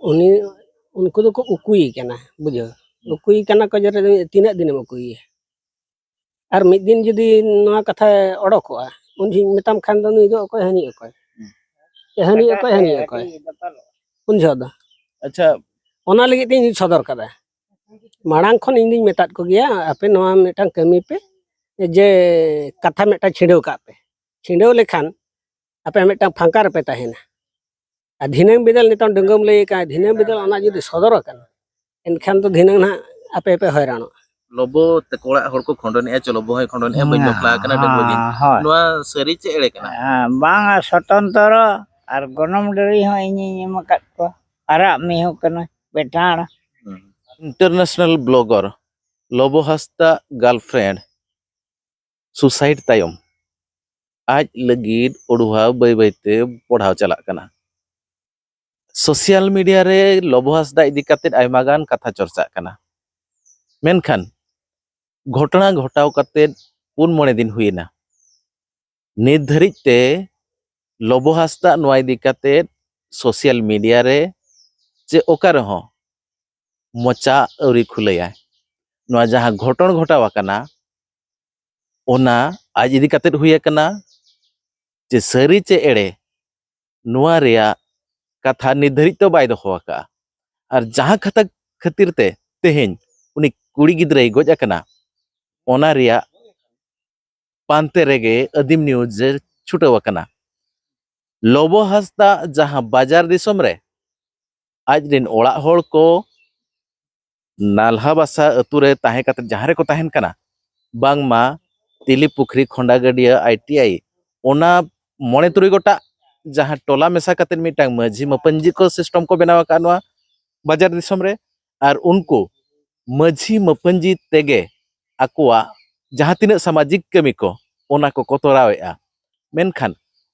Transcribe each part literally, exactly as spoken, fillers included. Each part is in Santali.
ᱩᱱᱤ, ᱩᱱᱠᱩ ᱫᱚᱠᱚ ᱩᱠᱩᱭᱮ ᱠᱟᱱᱟ, ᱵᱩᱡᱷᱟᱹᱣ᱾ ᱩᱠᱩᱭᱮ ᱠᱟᱱᱟ ᱠᱚ, ᱡᱮ ᱛᱤᱱᱟᱹᱜ ᱫᱤᱱᱮᱢ ᱩᱠᱩᱭᱮᱭᱟ? ᱟᱨ ᱢᱤᱫ ᱫᱤᱱ ᱡᱩᱫᱤ ᱱᱚᱣᱟ ᱠᱟᱛᱷᱟ ᱚᱰᱚᱠᱚᱜᱼᱟ, ᱩᱱ ᱡᱚᱦᱚᱜ ᱢᱮᱛᱟᱢ ᱠᱷᱟᱱ ᱫᱚ ᱱᱩᱭ ᱫᱚ ᱚᱠᱚᱭ ᱦᱟᱹᱱᱤ ᱚᱠᱚᱭ, ᱦᱩᱸ᱾ ᱦᱟᱹᱱᱤ ᱚᱠᱚᱭ, ᱦᱟᱹᱱᱤ ᱚᱠᱚᱭ, ᱩᱱ ᱡᱚᱦᱚᱜ ᱫᱚ᱾ ᱟᱪᱪᱷᱟ᱾ ᱚᱱᱟ ᱞᱟᱹᱜᱤᱫ ᱛᱮᱧ ᱥᱚᱫᱚᱨ ᱠᱟᱫᱟ᱾ ᱢᱟᱲᱟᱝ ᱠᱷᱚᱱ ᱤᱧ ᱫᱩᱧ ᱢᱮᱛᱟᱫ ᱠᱚᱜᱮᱭᱟ, ᱟᱯᱮ ᱱᱚᱣᱟ ᱢᱤᱫᱴᱟᱝ ᱠᱟᱹᱢᱤ ᱯᱮ, ᱡᱮ ᱠᱟᱛᱷᱟ ᱢᱤᱫᱴᱟᱝ ᱪᱷᱤᱰᱟᱹᱣ ᱠᱟᱜ ᱯᱮ᱾ ᱪᱷᱤᱰᱟᱹᱣ ᱞᱮᱠᱷᱟᱱ ᱟᱯᱮ ᱢᱤᱫᱴᱟᱝ ᱯᱷᱟᱸᱠᱟ ᱨᱮᱯᱮ ᱛᱟᱦᱮᱱᱟ᱾ ᱟᱨ ᱫᱷᱤᱱᱟᱹᱝ ᱵᱤᱫᱟᱹᱞ, ᱱᱤᱛᱚᱝ ᱰᱟᱺᱜᱩᱣᱟᱹᱢ ᱞᱟᱹᱭ ᱟᱠᱟᱫ, ᱫᱷᱤᱱᱟᱹᱝ ᱵᱤᱫᱟᱹᱞ ᱚᱱᱟ ᱡᱩᱫᱤ ᱥᱚᱫᱚᱨ ᱟᱠᱟᱱᱟ, ᱮᱱᱠᱷᱟᱱ ᱫᱚ ᱫᱷᱤᱱᱟᱹᱝ ᱱᱟᱦᱟᱜ ᱟᱯᱮ ᱯᱮ ᱦᱚᱭᱨᱟᱱᱚᱜᱼᱟ᱾ ᱞᱚᱵᱚ ᱛᱟᱠᱚ ᱚᱲᱟᱜ ᱦᱚᱲ ᱠᱚ ᱠᱷᱚᱸᱰᱚᱱᱮᱜᱼᱟ, "ᱪᱚ ᱞᱚᱵᱚ ᱦᱚᱸᱭ ᱠᱷᱚᱸᱰᱚᱱᱮᱜᱼᱟ, ᱵᱟᱹᱧ ᱵᱟᱯᱞᱟ ᱟᱠᱟᱱᱟ, ᱰᱟᱺᱜᱩᱣᱟᱹ ᱜᱤᱧ᱾" ᱦᱳᱭ᱾ ᱱᱚᱣᱟ ᱥᱟᱹᱨᱤ ᱪᱮ ᱮᱲᱮ ᱠᱟᱱᱟ? ᱦᱮᱸ, ᱵᱟᱝᱟ, ᱥᱚᱛᱚᱱᱛᱚᱨᱚ ᱟᱨ ᱜᱚᱱᱚᱝ ᱰᱟᱹᱨᱤ ᱦᱚᱸ ᱤᱧᱤᱧ ᱮᱢ ᱟᱠᱟᱫ ᱠᱚᱣᱟ᱾ ᱟᱨᱟᱜ ᱢᱤᱦᱩ ᱠᱟᱱᱟ, ᱵᱮᱴᱟᱬ᱾ ᱦᱩᱸ᱾ International blogger ᱞᱚᱵᱚ ᱦᱟᱸᱥᱫᱟ girlfriend suicide ᱛᱟᱭᱚᱢ ᱟᱡ ᱞᱟᱹᱜᱤᱫ ᱚᱰᱩᱦᱟ ᱵᱟᱹᱭ ᱵᱟᱹᱭᱛᱮ ᱵᱚᱲᱦᱟᱣ ᱪᱟᱞᱟᱜ ᱠᱟᱱᱟ᱾ ᱥᱳᱥᱟᱞ ᱢᱤᱰᱤᱭᱟ ᱨᱮ ᱞᱚᱵᱚ ᱦᱟᱸᱥᱫᱟ ᱤᱫᱤ ᱠᱟᱛᱮ ᱟᱭᱢᱟ ᱜᱟᱱ ᱠᱟᱛᱷᱟ ᱪᱚᱨᱪᱟᱜ ᱠᱟᱱᱟ, ᱢᱮᱱᱠᱷᱟᱱ ᱜᱷᱚᱴᱚᱱᱟ ᱜᱷᱚᱴᱟᱣ ᱠᱟᱛᱮ ᱯᱩᱱ ᱢᱚᱬᱮ ᱫᱤᱱ ᱦᱩᱭᱮᱱᱟ᱾ ᱱᱤᱛ ᱫᱷᱟᱹᱨᱤᱡ ᱛᱮ ᱞᱚᱵᱚ ᱦᱟᱸᱥᱫᱟ ᱱᱚᱣᱟ ᱤᱫᱤ ᱠᱟᱛᱮ ᱥᱳᱥᱟᱞ ᱢᱤᱰᱤᱭᱟ ᱨᱮ ᱪᱮ ᱚᱠᱟ ᱨᱮᱦᱚᱸ ᱢᱚᱪᱟ ᱟᱹᱣᱨᱤ ᱠᱷᱩᱞᱟᱹᱭᱟᱭ᱾ ᱱᱚᱣᱟ ᱡᱟᱦᱟᱸ ᱜᱷᱚᱴᱚᱱ ᱜᱷᱚᱴᱟᱣ ᱟᱠᱟᱱᱟ, ᱚᱱᱟ ᱟᱡ ᱤᱫᱤ ᱠᱟᱛᱮ ᱦᱩᱭ ᱟᱠᱟᱱᱟ ᱪᱮ ᱥᱟᱹᱨᱤ ᱪᱮ ᱮᱲᱮ, ᱱᱚᱣᱟ ᱨᱮᱭᱟᱜ ᱠᱟᱛᱷᱟ ᱱᱤᱛ ᱫᱷᱟᱹᱨᱤᱡ ᱛᱮ ᱵᱟᱭ ᱫᱚᱦᱚ ᱟᱠᱟᱫᱼᱟ᱾ ᱟᱨ ᱡᱟᱦᱟᱸ ᱠᱟᱛᱷᱟ ᱠᱷᱟᱹᱛᱤᱨ ᱛᱮ ᱛᱮᱦᱮᱧ ᱩᱱᱤ ᱠᱩᱲᱤ ᱜᱤᱫᱽᱨᱟᱹᱭ ᱜᱚᱡ ᱟᱠᱟᱱᱟ, ᱚᱱᱟ ᱨᱮᱭᱟᱜ ᱯᱟᱱᱛᱮ ᱨᱮᱜᱮ ᱟᱹᱫᱤᱢ ᱱᱤᱭᱩᱡᱽ ᱮ ᱪᱷᱩᱴᱟᱹᱣ ᱟᱠᱟᱱᱟ᱾ ᱞᱚᱵᱚ ᱦᱟᱸᱥᱫᱟ ᱡᱟᱦᱟᱸ ᱵᱟᱡᱟᱨ ᱫᱤᱥᱚᱢ ᱨᱮ ᱟᱡ ᱨᱮᱱ ᱚᱲᱟᱜ ᱦᱚᱲ ᱠᱚ ᱱᱟᱞᱦᱟ ᱵᱟᱥᱟ ᱟᱹᱛᱩ ᱨᱮ ᱛᱟᱦᱮᱸ ᱠᱟᱛᱮ ᱡᱟᱦᱟᱸ ᱨᱮᱠᱚ ᱛᱟᱦᱮᱱ ᱠᱟᱱᱟ, ᱵᱟᱝᱢᱟ ᱛᱤᱞᱤ ᱯᱩᱠᱷᱨᱤ, ᱠᱷᱚᱸᱰᱟ ᱜᱟᱹᱰᱭᱟᱹ, ᱟᱭ ᱴᱤ ᱟᱭ, ᱚᱱᱟ ᱢᱚᱬᱮ ᱛᱩᱨᱩᱭ ᱜᱚᱴᱟᱜ ᱡᱟᱦᱟᱸ ᱴᱚᱞᱟ ᱢᱮᱥᱟ ᱠᱟᱛᱮ ᱢᱤᱫᱴᱟᱝ ᱢᱟᱹᱡᱷᱤ ᱢᱟᱹᱯᱟᱹᱧᱡᱤ ᱠᱚ ᱥᱤᱥᱴᱮᱢ ᱠᱚ ᱵᱮᱱᱟᱣ ᱟᱠᱟᱫ ᱱᱚᱣᱟ ᱵᱟᱡᱟᱨ ᱫᱤᱥᱚᱢ ᱨᱮ, ᱟᱨ ᱩᱱᱠᱩ ᱢᱟᱹᱡᱷᱤ ᱢᱟᱹᱯᱟᱹᱧᱡᱤ ᱛᱮᱜᱮ ᱟᱠᱚᱣᱟᱜ ᱡᱟᱦᱟᱸ ᱛᱤᱱᱟᱹᱜ ᱥᱟᱢᱟᱡᱤᱠ ᱠᱟᱹᱢᱤ ᱠᱚ, ᱚᱱᱟ ᱠᱚᱠᱚ ᱛᱚᱨᱟᱣᱮᱫᱼᱟ᱾ ᱢᱮᱱᱠᱷᱟᱱ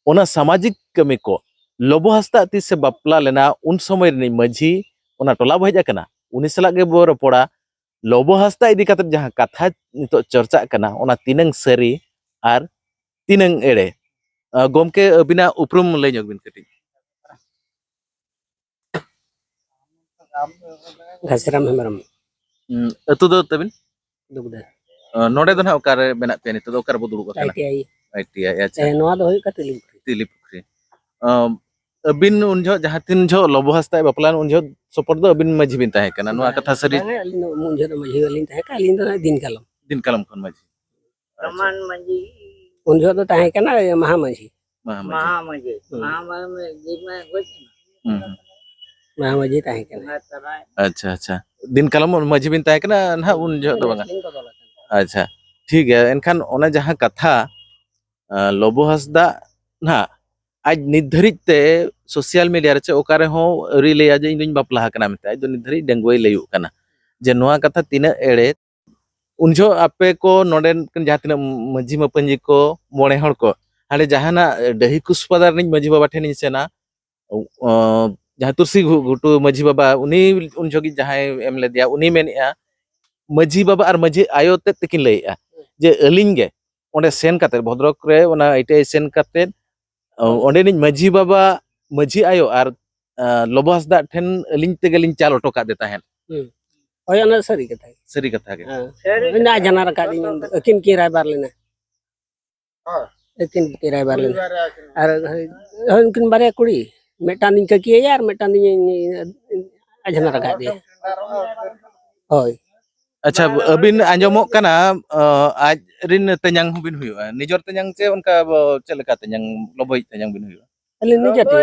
ᱚᱱᱟ ᱥᱟᱢᱟᱡᱤᱠ ᱠᱟᱹᱢᱤ ᱠᱚ ᱞᱚᱵᱚ ᱦᱟᱸᱥᱫᱟ ᱛᱤᱥᱮ ᱵᱟᱯᱞᱟ ᱞᱮᱱᱟ, ᱩᱱ ᱥᱚᱢᱚᱭ ᱨᱤᱱᱤᱡ ᱢᱟᱹᱡᱷᱤ ᱚᱱᱟ ᱴᱚᱞᱟ ᱵᱚ ᱦᱮᱡ ᱟᱠᱟᱱᱟ, ᱩᱱᱤ ᱥᱟᱞᱟᱜ ᱜᱮᱵᱚ ᱨᱚᱯᱚᱲᱟ᱾ ᱞᱚᱵᱚ ᱦᱟᱸᱥᱫᱟ ᱤᱫᱤ ᱠᱟᱛᱮ ᱡᱟᱦᱟᱸ ᱠᱟᱛᱷᱟ ᱱᱤᱛᱚᱜ ᱪᱚᱨᱪᱟᱜ ᱠᱟᱱᱟ, ᱚᱱᱟ ᱛᱤᱱᱟᱹᱝ ᱥᱟᱹᱨᱤ ᱟᱨ ᱛᱤᱱᱟᱹᱝ ᱮᱲᱮ? ᱟᱸ, ᱜᱚᱢᱠᱮ, ᱟᱹᱵᱤᱱᱟᱜ ᱩᱯᱨᱩᱢ ᱞᱟᱹᱭ ᱧᱚᱜ ᱵᱤᱱ ᱠᱟᱹᱴᱤᱡ᱾ ᱜᱷᱟᱥᱤᱨᱟᱢ ᱦᱮᱢᱵᱨᱚᱢ᱾ ᱦᱩᱸ, ᱟᱹᱛᱩ ᱫᱚ ᱛᱟᱹᱵᱤᱱ? ᱫᱩᱜᱽᱫᱟᱹ᱾ ᱚ, ᱱᱚᱰᱮ ᱫᱚ ᱱᱟᱦᱟᱜ ᱚᱠᱟᱨᱮ ᱢᱮᱱᱟᱜ ᱯᱮᱭᱟ ᱱᱤᱛᱚᱜ ᱫᱚ? ᱚᱠᱟᱨᱮ ᱵᱚ ᱫᱩᱲᱩᱵ ᱟᱠᱟᱱᱟ? I T I. I T I, ᱟᱪᱪᱷᱟ᱾ ᱦᱮᱸ, ᱱᱚᱣᱟ ᱫᱚ ᱦᱩᱭᱩᱜ ᱠᱟᱱᱟ ᱛᱤᱞᱤ ᱯᱩᱠᱷᱨᱤ᱾ ᱛᱤᱞᱤ ᱯᱩᱠᱷᱨᱤ᱾ ᱚ, ᱟᱹᱵᱤᱱ ᱩᱱ ᱡᱚᱦᱚᱜ ᱡᱟᱦᱟᱸ ᱛᱤᱱ ᱡᱚᱦᱚᱜ ᱞᱚᱵᱚ ᱦᱟᱸᱥᱫᱟᱭ ᱵᱟᱯᱞᱟ ᱞᱮᱱ, ᱩᱱ ᱡᱚᱦᱚᱜ support ᱫᱚ ᱟᱹᱵᱤᱱ ᱢᱟᱹᱡᱷᱤ ᱵᱤᱱ ᱛᱟᱦᱮᱸ ᱠᱟᱱᱟ, ᱱᱚᱣᱟ ᱵᱟᱝ, ᱠᱟᱛᱷᱟ ᱥᱟᱹᱨᱤ? ᱵᱟᱝᱟ, ᱟᱹᱞᱤᱧ ᱫᱚ ᱩᱱ ᱡᱚᱦᱚᱜ ᱫᱚ ᱢᱟᱹᱡᱷᱤ ᱵᱟᱹᱞᱤᱧ ᱛᱟᱦᱮᱸ ᱠᱟᱱᱟ, ᱟᱹᱞᱤᱧ ᱫᱚ ᱱᱟᱦᱟᱜ ᱫᱤᱱ ᱠᱟᱞᱚᱢ᱾ ᱫᱤᱱ ᱠᱟᱞᱚᱢ ᱠᱷᱚᱱ ᱢᱟᱹᱡᱷᱤ᱾ ᱟᱪᱪᱷᱟ᱾ ᱥᱟᱢᱟᱱ ᱢᱟᱹᱡᱷᱤ᱾ ᱩᱱ ᱡᱚᱦᱚᱜ ᱫᱚ ᱛᱟᱦᱮᱸ ᱠᱟᱱᱟ ᱢᱟᱦᱟ ᱢᱟᱹᱡᱷᱤ᱾ ᱢᱟᱦᱟ ᱢᱟᱹᱡᱷᱤ᱾ ᱢᱟᱦᱟ ᱢᱟᱹᱡᱷᱤ᱾ ᱦᱩᱸ᱾ ᱢᱟᱦᱟ ᱢᱟᱹᱡᱷᱤ ᱢᱟ ᱜᱚᱡ ᱮᱱᱟ᱾ ᱦᱩᱸ, ᱦᱩᱸ᱾ ᱢᱟᱦᱟ ᱢᱟᱹᱡᱷᱤ ᱛᱟᱦᱮᱸ ᱠᱟᱱᱟ᱾ ᱟᱪᱪᱷᱟ, ᱟᱪᱪᱷᱟ᱾ ᱫᱤᱱ ᱠᱟᱞᱚᱢ ᱢᱟᱹᱡᱷᱤ ᱵᱤᱱ ᱛᱟᱦᱮᱸ ᱠᱟᱱᱟ ᱱᱟᱦᱟᱜ, ᱩᱱ ᱡᱚᱦᱚᱜ ᱫᱚ ᱵᱟᱝᱟ? ᱟᱹᱞᱤᱧ ᱠᱚᱫᱚ ᱵᱟᱝᱟ᱾ ᱟᱪᱪᱷᱟ, ᱴᱷᱤᱠ ᱜᱮᱭᱟ᱾ ᱮᱱᱠᱷᱟᱱ ᱚᱱᱟ ᱡᱟᱦᱟᱸ ᱠᱟᱛᱷᱟ, ᱟᱸ, ᱞᱚᱵᱚ ᱦᱟᱸᱥᱫᱟᱜ ᱱᱟᱦᱟᱜ ᱟᱡ ᱱᱤᱛ ᱫᱷᱟᱹᱨᱤᱡ ᱛᱮ social media ᱨᱮ ᱪᱮ ᱚᱠᱟ ᱨᱮᱦᱚᱸ ᱟᱹᱣᱨᱤ ᱞᱟᱹᱭᱟ ᱡᱮ ᱤᱧ ᱫᱩᱧ ᱵᱟᱯᱞᱟ ᱟᱠᱟᱱᱟ ᱢᱮᱱᱛᱮ᱾ ᱟᱡ ᱫᱚ ᱱᱤᱛ ᱫᱷᱟᱹᱨᱤᱡ ᱰᱟᱺᱜᱩᱣᱟᱹᱭ ᱞᱟᱹᱭᱩᱜ ᱠᱟᱱᱟ᱾ ᱡᱮ ᱱᱚᱣᱟ ᱠᱟᱛᱷᱟ ᱛᱤᱱᱟᱹᱜ ᱮᱲᱮ, ᱩᱱ ᱡᱚᱦᱚᱜ ᱟᱯᱮ ᱠᱚ ᱱᱚᱰᱮᱱ ᱡᱟᱦᱟᱸ ᱛᱤᱱᱟᱹᱜ ᱢᱟᱹᱡᱷᱤ ᱢᱟᱯᱟᱹᱡᱷᱤ ᱠᱚ, ᱢᱚᱬᱮ ᱦᱚᱲ ᱠᱚ, ᱦᱟᱸᱰᱮ ᱡᱟᱦᱟᱱᱟᱜ ᱰᱟᱹᱦᱤ ᱠᱩᱥᱯᱟᱫᱟ ᱨᱤᱱᱤᱡ ᱢᱟᱹᱡᱷᱤ ᱵᱟᱵᱟ ᱴᱷᱮᱱᱤᱧ ᱥᱮᱱᱟ, ᱚ, ᱡᱟᱦᱟᱸ ᱛᱩᱨᱥᱤ ᱜᱷᱩ-, ᱜᱷᱩᱴᱩ ᱢᱟᱹᱡᱷᱤ ᱵᱟᱵᱟ, ᱩᱱᱤ ᱩᱱ ᱡᱚᱦᱚᱜ ᱡᱟᱦᱟᱸᱭ ᱮᱢ ᱞᱮᱫᱮᱭᱟ, ᱩᱱᱤ ᱢᱮᱱᱮᱫᱼᱟ, ᱢᱟᱹᱡᱷᱤ ᱵᱟᱵᱟ ᱟᱨ ᱢᱟᱹᱡᱷᱤ ᱟᱭᱳ ᱛᱮᱫ ᱛᱮᱠᱤᱱ ᱞᱟᱹᱭᱮᱫᱼᱟ ᱡᱮ ᱟᱹᱞᱤᱧ ᱜᱮ ᱚᱸᱰᱮ ᱥᱮᱱ ᱠᱟᱛᱮᱫ, ᱵᱷᱚᱫᱨᱚᱠ ᱨᱮ ᱚᱱᱟ ᱟᱭ ᱴᱤ ᱟᱭ ᱥᱮᱱ ᱠᱟᱛᱮᱫ, ᱚ, ᱚᱸᱰᱮᱱᱤᱡ ᱢᱟᱹᱡᱷᱤ ᱵᱟᱵᱟ, ᱢᱟᱹᱡᱷᱤ ᱟᱭᱳ ᱟᱨ, ᱟ, ᱞᱚᱵᱚ ᱦᱟᱸᱥᱫᱟ ᱴᱷᱮᱱ ᱟᱹᱞᱤᱧ ᱛᱮᱜᱮᱞᱤᱧ ᱪᱟᱞ ᱦᱚᱴᱚ ᱠᱟᱫᱮ ᱛᱟᱦᱮᱸᱫ᱾ ᱦᱩᱸ᱾ ᱦᱳᱭ, ᱚᱱᱟ ᱥᱟᱹᱨᱤ ᱠᱟᱛᱷᱟ ᱜᱮ᱾ ᱥᱟᱹᱨᱤ ᱠᱟᱛᱷᱟ ᱜᱮ᱾ ᱦᱮᱸ᱾ ᱤᱧ ᱫᱚ ᱟᱡᱷᱱᱟᱨ ᱟᱠᱟᱫ ᱤᱧ, ᱟᱹᱠᱤᱱ ᱠᱤᱱ ᱨᱟᱭᱵᱟᱨ ᱞᱮᱱᱟ᱾ ᱦᱳᱭ᱾ ᱟᱹᱠᱤᱱ ᱠᱤᱱ ᱨᱟᱭᱵᱟᱨ ᱞᱮᱱᱟ᱾ ᱟᱨ ᱦᱳᱭ, ᱩᱱᱠᱤᱱ ᱵᱟᱨᱭᱟ ᱠᱩᱲᱤ, ᱢᱤᱫᱴᱟᱝ ᱫᱚᱧ ᱠᱟᱹᱠᱤᱭᱟᱹᱭᱟ ᱟᱨ ᱢᱤᱫᱴᱟᱝ ᱫᱚᱧ ᱟᱡᱷᱱᱟᱨ ᱟᱠᱟᱫᱮᱭᱟ᱾ ᱦᱳᱭ᱾ ᱟᱪᱪᱷᱟ, ᱟᱹᱵᱤᱱ ᱟᱸᱡᱚᱢᱚᱜ ᱠᱟᱱᱟ, ᱟᱡ ᱨᱤᱱ ᱛᱮᱧᱟᱝ ᱦᱚᱸᱵᱤᱱ ᱦᱩᱭᱩᱜᱼᱟ᱾ ᱱᱤᱡᱚᱨ ᱛᱮᱧᱟᱝ ᱪᱮ ᱚᱱᱠᱟ ᱪᱮᱫ ᱞᱮᱠᱟ ᱛᱮᱧᱟᱝ, ᱞᱚᱵᱚᱭᱤᱡ ᱛᱮᱧᱟᱝ ᱵᱤᱱ ᱦᱩᱭᱩᱜᱼᱟ? ᱟᱹᱞᱤᱧ ᱱᱤᱡᱮ ᱛᱮ᱾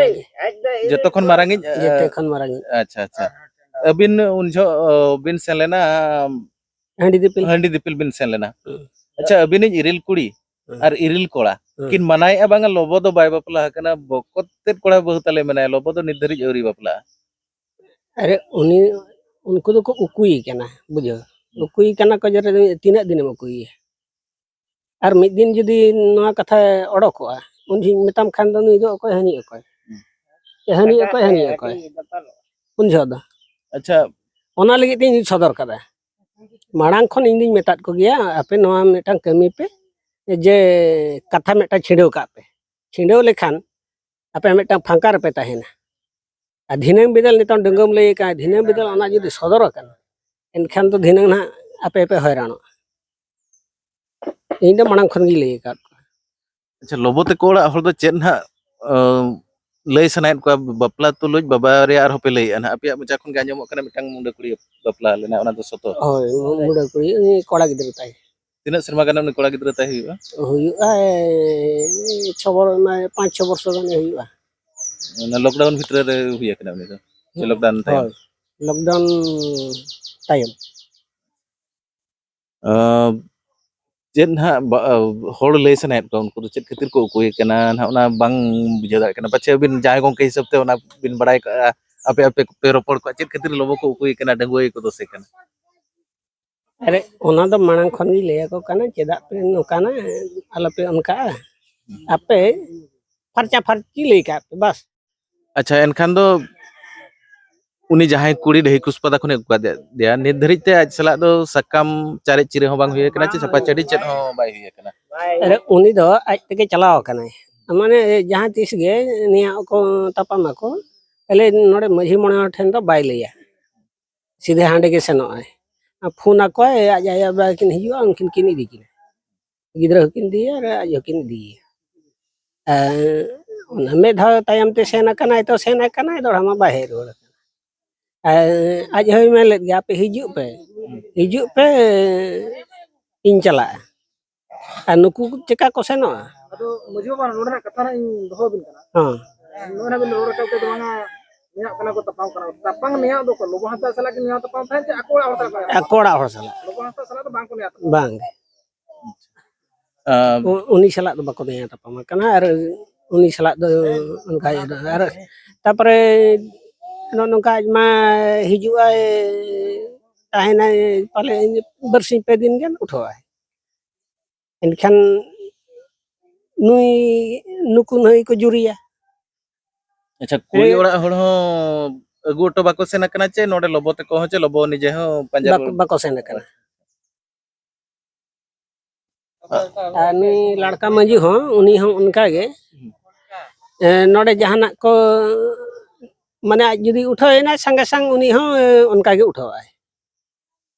ᱡᱚᱛᱚ ᱠᱷᱚᱱ ᱢᱟᱨᱟᱝᱤᱡ, ᱡᱚᱛᱚ ᱠᱷᱚᱱ ᱢᱟᱨᱟᱝᱤᱡ᱾ ᱟᱪᱪᱷᱟ, ᱟᱪᱪᱷᱟ᱾ ᱟᱹᱵᱤᱱ ᱩᱱ ᱡᱚᱦᱚᱜ, ᱚ, ᱵᱤᱱ ᱥᱮᱱ ᱞᱮᱱᱟ, ᱦᱟᱺᱰᱤ ᱫᱤᱯᱤᱞ᱾ ᱦᱟᱺᱰᱤ ᱫᱤᱯᱤᱞ ᱵᱤᱱ ᱥᱮᱱ ᱞᱮᱱᱟ᱾ ᱦᱩᱸ᱾ ᱟᱪᱪᱷᱟ, ᱟᱹᱵᱤᱱᱤᱡ ᱤᱨᱤᱞ ᱠᱩᱲᱤ ᱦᱩᱸ᱾ ᱟᱨ ᱤᱨᱤᱞ ᱠᱚᱲᱟ ᱦᱩᱸ᱾ ᱠᱤᱱ ᱢᱟᱱᱟᱭᱮᱫᱼᱟ, ᱵᱟᱝᱟ, ᱞᱚᱵᱚ ᱫᱚ ᱵᱟᱭ ᱵᱟᱯᱞᱟ ᱟᱠᱟᱱᱟ, ᱵᱚᱠᱚᱛ ᱛᱮᱫ ᱠᱚᱲᱟ ᱵᱟᱹᱦᱩ ᱛᱟᱞᱮ ᱢᱮᱱᱟᱭᱟ, ᱞᱚᱵᱚ ᱫᱚ ᱱᱤᱛ ᱫᱷᱟᱹᱨᱤᱡ ᱟᱹᱣᱨᱤ ᱵᱟᱯᱞᱟᱜᱼᱟ᱾ ᱟᱨᱮ, ᱩᱱᱤ, ᱩᱱᱠᱩ ᱫᱚᱠᱚ ᱩᱠᱩᱭᱮ ᱠᱟᱱᱟ, ᱵᱩᱡᱷᱟᱹᱣ᱾ ᱦᱩᱸ᱾ ᱩᱠᱩᱭᱮ ᱠᱟᱱᱟ ᱠᱚ, ᱡᱮ ᱛᱤᱱᱟᱹᱜ ᱫᱤᱱᱮᱢ ᱩᱠᱩᱭᱮᱭᱟ? ᱟᱨ ᱢᱤᱫ ᱫᱤᱱ ᱡᱩᱫᱤ ᱱᱚᱣᱟ ᱠᱟᱛᱷᱟ ᱚᱰᱚᱠᱚᱜᱼᱟ, ᱩᱱ ᱡᱚᱦᱚᱜ ᱢᱮᱛᱟᱢ ᱠᱷᱟᱱ ᱫᱚ ᱱᱩᱭ ᱫᱚ ᱚᱠᱚᱭ ᱦᱟᱹᱱᱤ ᱚᱠᱚᱭ? ᱦᱩᱸ᱾ ᱥᱮ ᱦᱟᱹᱱᱤ ᱚᱠᱚᱭ, ᱦᱟᱹᱱᱤ ᱚᱠᱚᱭ? ᱩᱱ ᱡᱚᱦᱚᱜ ᱫᱚ᱾ ᱟᱪᱪᱷᱟ᱾ ᱚᱱᱟ ᱞᱟᱹᱜᱤᱫ ᱛᱤᱧ ᱥᱚᱫᱚᱨ ᱠᱟᱫᱟ᱾ ᱢᱟᱲᱟᱝ ᱠᱷᱚᱱ ᱤᱧ ᱫᱩᱧ ᱢᱮᱛᱟᱫ ᱠᱚᱜᱮᱭᱟ, ᱟᱯᱮ ᱱᱚᱣᱟ ᱢᱤᱫᱴᱟᱝ ᱠᱟᱹᱢᱤ ᱯᱮ, ᱡᱮ ᱠᱟᱛᱷᱟ ᱢᱤᱫᱴᱟᱝ ᱪᱷᱤᱰᱟᱹᱣ ᱠᱟᱜ ᱯᱮ᱾ ᱪᱷᱤᱰᱟᱹᱣ ᱞᱮᱠᱷᱟᱱ ᱟᱯᱮ ᱢᱤᱫᱴᱟᱝ ᱯᱷᱟᱸᱠᱟ ᱨᱮᱯᱮ ᱛᱟᱦᱮᱱᱟ᱾ ᱟᱨ ᱫᱷᱤᱱᱟᱹᱝ ᱵᱤᱫᱟᱹᱞ, ᱱᱤᱛᱚᱝ ᱰᱟᱹᱝᱜᱩᱣᱟᱹᱢ ᱞᱟᱹᱭ ᱟᱠᱟᱫ, ᱫᱷᱤᱱᱟᱹᱝ ᱵᱤᱫᱟᱹᱞ ᱚᱱᱟ ᱡᱩᱫᱤ ᱥᱚᱫᱚᱨ ᱟᱠᱟᱱᱟ, ᱮᱱᱠᱷᱟᱱ ᱫᱚ ᱫᱷᱤᱱᱟᱹᱝ ᱱᱟᱦᱟᱜ ᱟᱯᱮ ᱯᱮ ᱦᱚᱭᱨᱟᱱᱚᱜᱼᱟ᱾ ᱤᱧ ᱫᱚ ᱢᱟᱲᱟᱝ ᱠᱷᱚᱱ ᱜᱤᱧ ᱞᱟᱹᱭ ᱟᱠᱟᱫ ᱠᱚᱣᱟ᱾ ᱟᱪᱪᱷᱟ, ᱞᱚᱵᱚ ᱛᱟᱠᱚ ᱚᱲᱟᱜ ᱦᱚᱲ ᱫᱚ ᱪᱮᱫ ᱱᱟᱦᱟᱜ, ᱟᱸ, ᱞᱟᱹᱭ ᱥᱟᱱᱟᱭᱮᱫ ᱠᱚᱣᱟ? ᱵᱟᱯᱞᱟ ᱛᱩᱞᱩᱡ ᱵᱟᱵᱟ ᱨᱮᱭᱟᱜ ᱟᱨᱦᱚᱸ ᱯᱮ ᱞᱟᱹᱭᱮᱫᱼᱟ ᱱᱟᱦᱟᱜ, ᱟᱯᱮᱭᱟᱜ ᱢᱚᱪᱟ ᱠᱷᱚᱱ ᱜᱮ ᱟᱸᱡᱚᱢᱚᱜ ᱠᱟᱱᱟ ᱢᱤᱫᱴᱟᱝ ᱢᱩᱸᱰᱟᱹ ᱠᱩᱲᱤ ᱵᱟᱯᱞᱟ ᱞᱮᱱᱟ, ᱚᱱᱟ ᱫᱚ ᱥᱚᱛᱚ? ᱦᱳᱭ, ᱢᱩᱸᱰᱟᱹ ᱠᱩᱲᱤ, ᱩᱱᱤ ᱠᱚᱲᱟ ᱜᱤᱫᱽᱨᱟᱹ ᱛᱟᱭ᱾ ᱛᱤᱱᱟᱹᱜ ᱥᱮᱨᱢᱟ ᱜᱟᱱ ᱩᱱᱤ ᱠᱚᱲᱟ ᱜᱤᱫᱽᱨᱟᱹ ᱛᱟᱭ ᱦᱩᱭᱩᱜᱼᱟ? ᱦᱩᱭᱩᱜᱼᱟ, ᱮ, ᱪᱷᱚ ᱵᱚᱨ-, ᱢᱟᱱᱮ, ᱯᱟᱸᱪ ᱪᱷᱚ ᱵᱚᱨᱥᱚ ᱜᱟᱱ ᱦᱩᱭᱩᱜᱼᱟ᱾ ᱚᱱᱟ lockdown ᱵᱷᱤᱛᱨᱤ ᱨᱮ ᱦᱩᱭ ᱟᱠᱟᱱᱟ ᱩᱱᱤ ᱫᱚ? ᱪᱮ lockdown ᱛᱟᱭᱚᱢ? ᱦᱳᱭ, lockdown ᱛᱟᱭᱚᱢ᱾ ᱟᱸ, ᱪᱮᱫ ᱱᱟᱦᱟᱜ ᱵᱟ-, ᱦᱚᱲ ᱞᱟᱹᱭ ᱥᱟᱱᱟᱭᱮᱫ ᱠᱚᱣᱟ, ᱩᱱᱠᱩ ᱫᱚ ᱪᱮᱫ ᱠᱷᱟᱹᱛᱤᱨ ᱠᱚ ᱩᱠᱩᱭᱮ ᱠᱟᱱᱟ ᱱᱟᱦᱟᱜ, ᱚᱱᱟ ᱵᱟᱝ ᱵᱩᱡᱷᱟᱹᱣ ᱫᱟᱲᱮᱭᱟᱜ ᱠᱟᱱᱟ᱾ ᱯᱟᱪᱷᱮ ᱟᱹᱵᱤᱱ ᱡᱟᱦᱟᱸᱭ ᱜᱚᱢᱠᱮ ᱦᱤᱥᱟᱹᱵ ᱛᱮ ᱚᱱᱟ ᱵᱤᱱ ᱵᱟᱲᱟᱭ ᱠᱟᱜᱼᱟ, ᱟᱯᱮ ᱟᱯᱮ ᱯᱮ ᱨᱚᱯᱚᱲ ᱠᱚᱜᱼᱟ, ᱪᱮᱫ ᱠᱷᱟᱹᱛᱤᱨ ᱞᱚᱵᱚ ᱠᱚ ᱩᱠᱩᱭᱮ ᱠᱟᱱᱟ, ᱰᱟᱺᱜᱩᱣᱟᱹ ᱜᱮᱠᱚ ᱫᱳᱥᱮ ᱠᱟᱱᱟ? ᱟᱨᱮ, ᱚᱱᱟ ᱫᱚ ᱢᱟᱲᱟᱝ ᱠᱷᱚᱱ ᱜᱤᱧ ᱞᱟᱹᱭ ᱟᱠᱚ ᱠᱟᱱᱟ, ᱪᱮᱫᱟᱜ ᱯᱮ ᱱᱚᱝᱠᱟᱱᱟ, ᱟᱞᱚᱯᱮ ᱚᱱᱠᱟᱜᱼᱟ, ᱟᱯᱮ ᱯᱷᱟᱨᱪᱟ ᱯᱷᱟᱨᱪᱤ ᱞᱟᱹᱭ ᱠᱟᱜ ᱯᱮ, ᱵᱟᱥ᱾ ᱟᱪᱪᱷᱟ, ᱮᱱᱠᱷᱟᱱ ᱫᱚ ᱩᱱᱤ ᱡᱟᱦᱟᱸᱭ ᱠᱩᱲᱤ ᱰᱟᱹᱦᱤ ᱠᱩᱥᱯᱟᱫᱟ ᱠᱷᱚᱱᱮ ᱟᱹᱜᱩ ᱠᱟᱫᱮᱭᱟ, ᱱᱤᱛ ᱫᱷᱟᱹᱨᱤᱡ ᱛᱮ ᱟᱡ ᱥᱟᱞᱟᱜ ᱫᱚ ᱥᱟᱠᱟᱢ ᱪᱟᱨᱮᱡ ᱪᱤᱨᱟᱹ ᱦᱚᱸ ᱵᱟᱝ ᱦᱩᱭ ᱟᱠᱟᱱᱟ, ᱪᱮ ᱪᱷᱟᱯᱟ ᱪᱷᱟᱹᱰᱤ ᱪᱮᱫ ᱦᱚᱸ ᱵᱟᱭ ᱦᱩᱭ ᱟᱠᱟᱱᱟ? ᱟᱨᱮ, ᱩᱱᱤ ᱫᱚ ᱟᱡ ᱛᱮᱜᱮ ᱪᱟᱞᱟᱣ ᱟᱠᱟᱱᱟᱭ, ᱢᱟᱱᱮ ᱡᱟᱦᱟᱸ ᱛᱤᱥ ᱜᱮ ᱱᱤᱭᱟᱹ ᱠᱚ ᱛᱟᱯᱟᱢ ᱟᱠᱚ, ᱛᱟᱦᱞᱮ ᱱᱚᱰᱮ ᱢᱟᱹᱡᱷᱤ ᱢᱚᱬᱮ ᱦᱚᱲ ᱴᱷᱮᱱ ᱫᱚ ᱵᱟᱭ ᱞᱟᱹᱭᱟ, ᱥᱤᱫᱷᱟᱹ ᱦᱟᱸᱰᱮ ᱜᱮ ᱥᱮᱱᱚᱜ ᱟᱭ᱾ ᱟᱨ ᱯᱷᱳᱱ ᱟᱠᱚᱣᱟᱭ, ᱟᱡ ᱟᱭᱳ ᱵᱟᱵᱟ ᱠᱤᱱ ᱦᱤᱡᱩᱜᱼᱟ, ᱩᱱᱠᱤᱱ ᱠᱤᱱ ᱤᱫᱤ ᱠᱤᱱᱟ, ᱜᱤᱫᱽᱨᱟᱹ ᱦᱚᱸᱠᱤᱱ ᱤᱫᱤᱭᱟ ᱟᱨ ᱟᱡ ᱦᱚᱸᱠᱤᱱ ᱤᱫᱤᱭᱟ᱾ ᱟᱨ ᱚᱱᱟ ᱢᱤᱫ ᱫᱷᱟᱣ ᱛᱟᱭᱚᱢ ᱛᱮ ᱥᱮᱱ ᱟᱠᱟᱱᱟᱭ ᱛᱚ ᱥᱮᱱ ᱟᱠᱟᱱᱟᱭ, ᱫᱚᱦᱲᱟ ᱢᱟ ᱵᱟᱭ ᱦᱮᱡ ᱨᱩᱣᱟᱹᱲ ᱟᱠᱟᱱᱟ᱾ ᱟᱨ ᱟᱡ ᱦᱚᱸᱭ ᱢᱮᱱ ᱞᱮᱫ ᱜᱮᱭᱟ, "ᱟᱯᱮ ᱦᱤᱡᱩᱜ ᱯᱮ, ᱦᱤᱡᱩᱜ ᱯᱮ, ᱤᱧ ᱪᱟᱞᱟᱜᱼᱟ᱾" ᱟᱨ ᱱᱩᱠᱩ ᱪᱮᱠᱟ ᱠᱚ ᱥᱮᱱᱚᱜᱼᱟ? ᱟᱫᱚ ᱢᱟᱹᱡᱷᱤ ᱵᱟᱵᱟ, ᱱᱚᱰᱮᱱᱟᱜ ᱠᱟᱛᱷᱟ ᱱᱟᱜ ᱤᱧ ᱫᱚᱦᱚ ᱟᱹᱵᱤᱱ ᱠᱟᱱᱟ᱾ ᱦᱮᱸ᱾ ᱱᱚᱜᱼᱚᱭ ᱱᱟᱜ ᱵᱤᱱ ᱨᱚᱲ ᱨᱟᱠᱟᱵ ᱠᱮᱫ ᱫᱚ ᱵᱟᱝᱟ, ᱱᱮᱭᱟᱜ ᱠᱟᱱᱟ ᱠᱚ, ᱛᱟᱯᱟᱢ ᱠᱟᱱᱟ ᱠᱚ᱾ ᱛᱟᱯᱟᱢ ᱱᱮᱭᱟᱜ ᱫᱚ ᱚᱠᱚᱭ? ᱞᱚᱵᱚ ᱦᱟᱸᱥᱫᱟ ᱥᱟᱞᱟᱜ ᱠᱤᱱ ᱱᱮᱭᱟᱣ ᱛᱟᱯᱟᱢ ᱛᱟᱦᱮᱸᱫ ᱪᱮ ᱟᱠᱚ ᱚᱲᱟᱜ ᱦᱚᱲ ᱥᱟᱞᱟᱜ ᱠᱚ ᱱᱮᱭᱟᱣ? ᱟᱠᱚ ᱚᱲᱟᱜ ᱦᱚᱲ ᱥᱟᱞᱟᱜ᱾ ᱞᱚᱵᱚ ᱦᱟᱸᱥᱫᱟ ᱥᱟᱞᱟᱜ ᱫᱚ ᱵᱟᱝ ᱠᱚ ᱱᱮᱭᱟᱣ ᱛᱟᱯᱟᱢ᱾ ᱵᱟᱝ ᱜᱮ᱾ ᱟᱸ, ᱩ-, ᱩᱱᱤ ᱥᱟᱞᱟᱜ ᱫᱚ ᱵᱟᱠᱚ ᱱᱮᱭᱟᱣ ᱛᱟᱯᱟᱢ ᱟᱠᱟᱱᱟ ᱟᱨ ᱩᱱᱤ ᱥᱟᱞᱟᱜ ᱫᱚ ᱚᱱᱠᱟ ᱤᱭᱟᱹ ᱫᱚ᱾ ᱟᱨ ᱛᱟᱯᱚᱨᱮ ᱱᱚᱜᱼᱚ ᱱᱚᱝᱠᱟ ᱟᱡ ᱢᱟ ᱦᱤᱡᱩᱜ ᱟᱭ, ᱛᱟᱦᱮᱱᱟᱭ ᱯᱟᱞᱮ ᱵᱟᱨᱥᱤᱧ ᱯᱮ ᱫᱤᱱ ᱜᱟᱱ ᱩᱴᱷᱟᱹᱣᱟᱭ᱾ ᱮᱱᱠᱷᱟᱱ ᱱᱩᱭ, ᱱᱩᱠᱩ ᱱᱩᱭ ᱠᱚ ᱡᱩᱨᱤᱭᱟ᱾ ᱟᱪᱪᱷᱟ, ᱠᱩᱲᱤ ᱦᱮᱸ᱾ ᱚᱲᱟᱜ ᱦᱚᱲ ᱦᱚᱸ ᱟᱹᱜᱩ ᱦᱚᱴᱚ ᱵᱟᱠᱚ ᱥᱮᱱ ᱟᱠᱟᱱᱟ ᱪᱮ ᱱᱚᱰᱮ ᱞᱚᱵᱚ ᱛᱟᱠᱚ ᱦᱚᱸ ᱪᱮ ᱞᱚᱵᱚ ᱱᱤᱡᱮ ᱦᱚᱸ ᱯᱟᱸᱡᱟ ᱵᱟᱠᱚ, ᱨᱩᱣᱟᱹᱲ? ᱵᱟᱠᱚ ᱥᱮᱱ ᱟᱠᱟᱱᱟ᱾ ᱟᱨ ᱱᱩᱭ ᱞᱟᱲᱠᱟ ᱢᱟᱹᱡᱷᱤ ᱦᱚᱸ, ᱩᱱᱤ ᱦᱚᱸ ᱚᱱᱠᱟ ᱜᱮ᱾ ᱦᱩᱸ᱾ ᱮ, ᱱᱚᱰᱮ ᱡᱟᱦᱟᱱᱟᱜ ᱠᱚ ᱢᱟᱱᱮ ᱟᱡ ᱡᱩᱫᱤ ᱩᱴᱷᱟᱹᱣ ᱮᱱᱟᱭ, ᱥᱟᱸᱜᱮ ᱥᱟᱝ ᱩᱱᱤ ᱦᱚᱸ, ᱮ, ᱚᱱᱠᱟ ᱜᱮ ᱩᱴᱷᱟᱹᱣᱟᱜᱼᱟᱭ᱾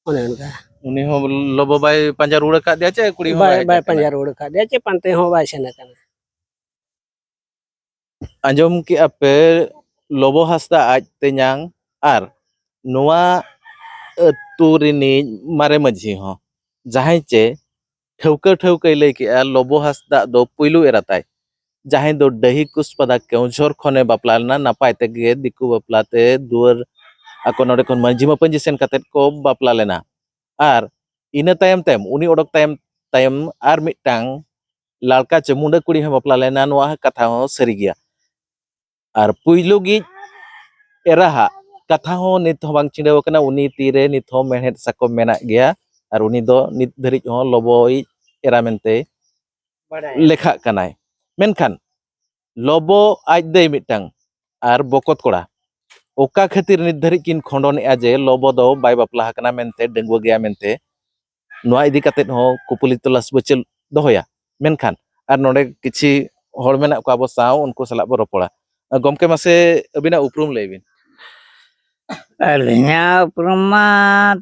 ᱚᱱᱮ ᱚᱱᱠᱟ᱾ ᱩᱱᱤ ᱦᱚᱸ ᱞᱚᱵᱚ ᱵᱟᱭ ᱯᱟᱸᱡᱟ ᱨᱩᱣᱟᱹᱲ ᱟᱠᱟᱫ ᱫᱮᱭᱟ ᱪᱮ ᱠᱩᱲᱤ ᱦᱚᱸ ᱵᱟᱭ, ᱵᱟᱭ ᱦᱮᱡ ᱵᱟᱭ ᱟᱠᱟᱱᱟ? ᱯᱟᱸᱡᱟ ᱨᱩᱣᱟᱹᱲ ᱟᱠᱟᱫ ᱫᱮᱭᱟ ᱪᱮ ᱯᱟᱱᱛᱮ ᱦᱚᱸ ᱵᱟᱭ ᱥᱮᱱ ᱟᱠᱟᱱᱟ᱾ ᱟᱸᱡᱚᱢ ᱠᱮᱜᱼᱟ ᱯᱮ ᱞᱚᱵᱚ ᱦᱟᱸᱥᱫᱟ ᱟᱡ ᱛᱮᱧᱟᱝ ᱟᱨ ᱱᱚᱣᱟ ᱟᱹᱛᱩ ᱨᱤᱱᱤᱡ ᱢᱟᱨᱮ ᱢᱟᱹᱡᱷᱤ ᱦᱚᱸ, ᱡᱟᱦᱟᱸᱭ ᱪᱮ ᱴᱷᱟᱹᱣᱠᱟᱹ ᱴᱷᱟᱹᱣᱠᱟᱹᱭ ᱞᱟᱹᱭ ᱠᱮᱜᱼᱟ, ᱞᱚᱵᱚ ᱦᱟᱸᱥᱫᱟᱜ ᱫᱚ ᱯᱩᱭᱞᱩ ᱮᱨᱟ ᱛᱟᱭ, ᱡᱟᱦᱟᱸᱭ ᱫᱚ ᱰᱟᱹᱦᱤ ᱠᱩᱥᱯᱟᱫᱟ ᱠᱮᱣᱡᱷᱚᱨ ᱠᱷᱚᱱᱮ ᱵᱟᱯᱞᱟ ᱞᱮᱱᱟ᱾ ᱱᱟᱯᱟᱭ ᱛᱮᱜᱮ ᱫᱤᱠᱩ ᱵᱟᱯᱞᱟ ᱛᱮ ᱫᱩᱣᱟᱹᱨ ᱟᱠᱚ ᱱᱚᱰᱮ ᱠᱷᱚᱱ ᱢᱟᱹᱡᱷᱤ ᱢᱟᱹᱯᱟᱹᱡᱷᱤ ᱥᱮᱱ ᱠᱟᱛᱮᱫ ᱠᱚ ᱵᱟᱯᱞᱟ ᱞᱮᱱᱟ᱾ ᱟᱨ ᱤᱱᱟᱹ ᱛᱟᱭᱚᱢ ᱛᱟᱭᱚᱢ, ᱩᱱᱤ ᱚᱰᱚᱠ ᱛᱟᱭᱚᱢ ᱛᱟᱭᱚᱢ ᱟᱨ ᱢᱤᱫᱴᱟᱝ ᱞᱟᱲᱠᱟ ᱪᱮ ᱢᱩᱸᱰᱟᱹ ᱠᱩᱲᱤ ᱦᱚᱸ ᱵᱟᱯᱞᱟ ᱞᱮᱱᱟ᱾ ᱱᱚᱣᱟ ᱠᱟᱛᱷᱟ ᱦᱚᱸ ᱥᱟᱹᱨᱤ ᱜᱮᱭᱟ᱾ ᱟᱨ ᱯᱩᱭᱞᱩ ᱜᱮ ᱮᱨᱟᱦᱟᱜ ᱠᱟᱛᱷᱟ ᱦᱚᱸ ᱱᱤᱛ ᱦᱚᱸ ᱵᱟᱝ ᱪᱤᱸᱰᱟᱹᱣ ᱟᱠᱟᱱᱟ᱾ ᱩᱱᱤ ᱛᱤᱨᱮ ᱱᱤᱛ ᱦᱚᱸ ᱢᱮᱲᱦᱮᱫ ᱥᱟᱠᱚᱢ ᱢᱮᱱᱟᱜ ᱜᱮᱭᱟ᱾ ᱟᱨ ᱩᱱᱤ ᱫᱚ ᱱᱤᱛ ᱫᱷᱟᱹᱨᱤᱡ ᱦᱚᱸ ᱞᱚᱵᱚᱭᱤᱡ ᱮᱨᱟ ᱢᱮᱱᱛᱮ ᱵᱟᱰᱟᱭᱟ᱾ ᱞᱮᱠᱷᱟᱜ ᱠᱟᱱᱟᱭ᱾ ᱢᱮᱱᱠᱷᱟᱱ ᱞᱚᱵᱚ ᱟᱡ ᱫᱟᱹᱭ ᱢᱤᱫᱴᱟᱝ ᱟᱨ ᱵᱚᱠᱚᱛ ᱠᱚᱲᱟ ᱚᱠᱟ ᱠᱷᱟᱹᱛᱤᱨ ᱱᱤᱛ ᱫᱷᱟᱹᱨᱤᱡ ᱠᱤᱱ ᱠᱷᱚᱸᱰᱚᱱᱮᱜᱼᱟ ᱡᱮ ᱞᱚᱵᱚ ᱫᱚ ᱵᱟᱭ ᱵᱟᱯᱞᱟ ᱟᱠᱟᱱᱟ ᱢᱮᱱᱛᱮ, ᱰᱟᱺᱜᱩᱣᱟᱹ ᱜᱮᱭᱟ ᱢᱮᱱᱛᱮ? ᱱᱚᱣᱟ ᱤᱫᱤ ᱠᱟᱛᱮᱫ ᱦᱚᱸ ᱠᱩᱯᱩᱞᱤ ᱛᱚᱞᱟᱥ ᱵᱚ ᱪᱟᱹᱞ-, ᱫᱚᱦᱚᱭᱟ᱾ ᱢᱮᱱᱠᱷᱟᱱ ᱟᱨ ᱱᱚᱰᱮ ᱠᱤᱪᱷᱤ ᱦᱚᱲ ᱢᱮᱱᱟᱜ ᱠᱚᱣᱟ ᱟᱵᱚ ᱥᱟᱶ, ᱩᱱᱠᱩ ᱥᱟᱞᱟᱜ ᱵᱚ ᱨᱚᱯᱚᱲᱟ᱾ ᱜᱚᱢᱠᱮ, ᱢᱟᱥᱮ ᱟᱹᱵᱤᱱᱟᱜ ᱩᱯᱨᱩᱢ ᱞᱟᱹᱭ ᱵᱤᱱ᱾ ᱟᱹᱞᱤᱧᱟᱜ ᱩᱯᱨᱩᱢ ᱢᱟ